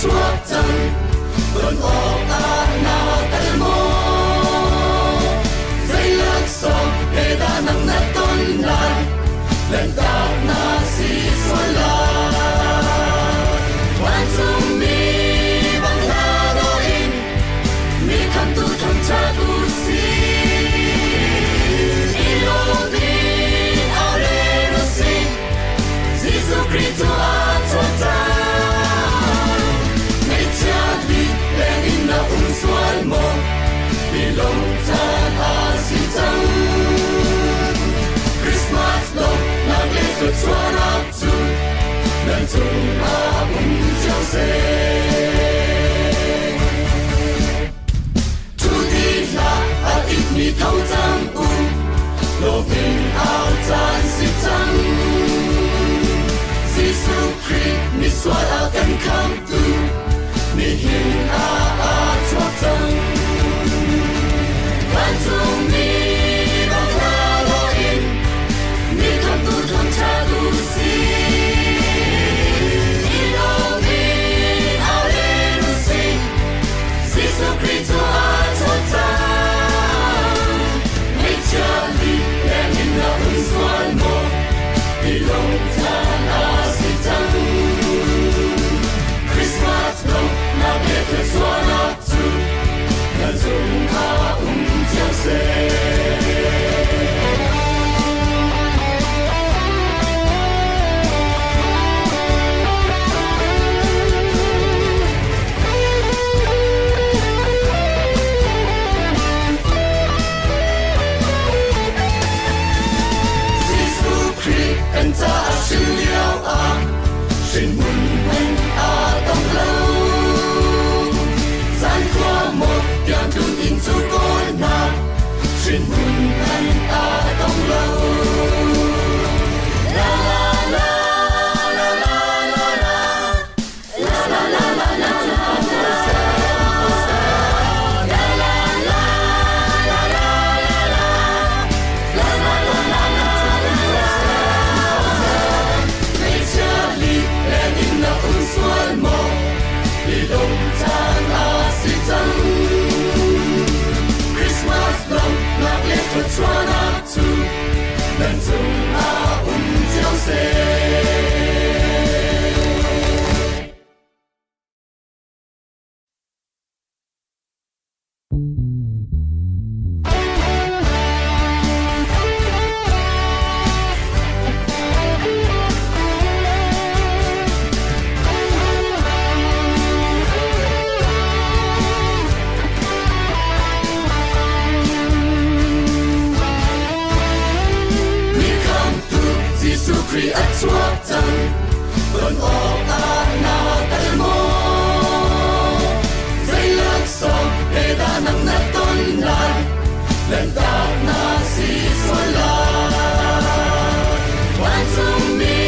chuak cang, ton awkah naa tel maw? Zei laksawng he dah nang na ton lai? Lanhtak na si sual lai. Vancungmi bang hla dawh in mi khamtu thangṭhat u sih. I lawm in au len u sih. Jesuh Khrih cu aa chuak cang. Ngaihchiat bik leng in na um sual maw? Mi lung caan a si cang. Christmas lawmhnak le thluachuahnak cu nan cungah um cio seh. Thu ti hlah a ikmi tho cang u, lawmin au caan si cang. Jesuh Khrih misual a kan khamtu, nihin ah aa chuak cang. Vancungmi bang hla lawh in mi khamtu thangṭhat u sih. I lawm in au len u sih. Jesuh Khrih cu aa chuak cang. Ngaihchia lileng in na um sual maw? Ti lung caan a si cang. Christmas lawmhnak le thluachuahnak cu na cungah um cio seh. Jesuh Khrih kan caah hrin lio ah hrinhmun hmanh aa tong lo. Zankhua maw tiang tlun inn cu kawl hna, hrinhmun hmanh aa tong lo. La la la la la la la. Christmas cu nan cungah um cio seh. Mi khamtu Jesuh Khrih a chuak cang, ton awkah naa tel maw? Zei laksawng he dah nang na ton lai? Lanhtak na si sual lai. Vancungmi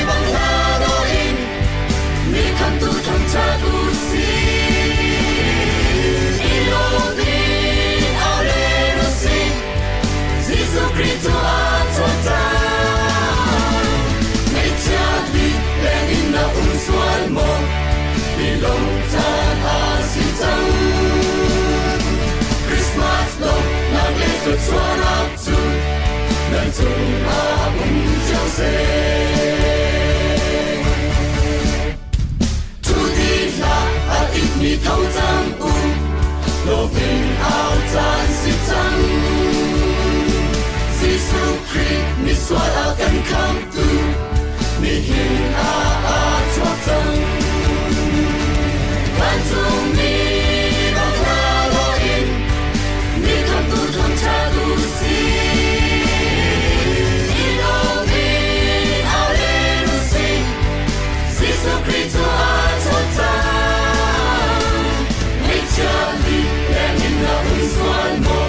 bang hla dawh in mi khamtu thangṭhat u sih. I lawm in au len u sih. Jesuh Khrih cu aa chuak cang. Ngaihchiat lileng in na um sual maw? Mi lung caan a si cang. Christmas lawmhnak le thluachuahnak cu nan cungah um cio seh. Thu ti hlah a ikmi tho cang u, lawmin au caan si cang. Jesuh Khrih misual a kan khamtu, nihin ah aa chuak cang. Vancungmi bang hla lawh in mi khamtu thangṭhat u sih. I lawm in au len u sih. Jesuh Khrih cu aa chuak cang. Ngaihchia lileng in na um sual maw?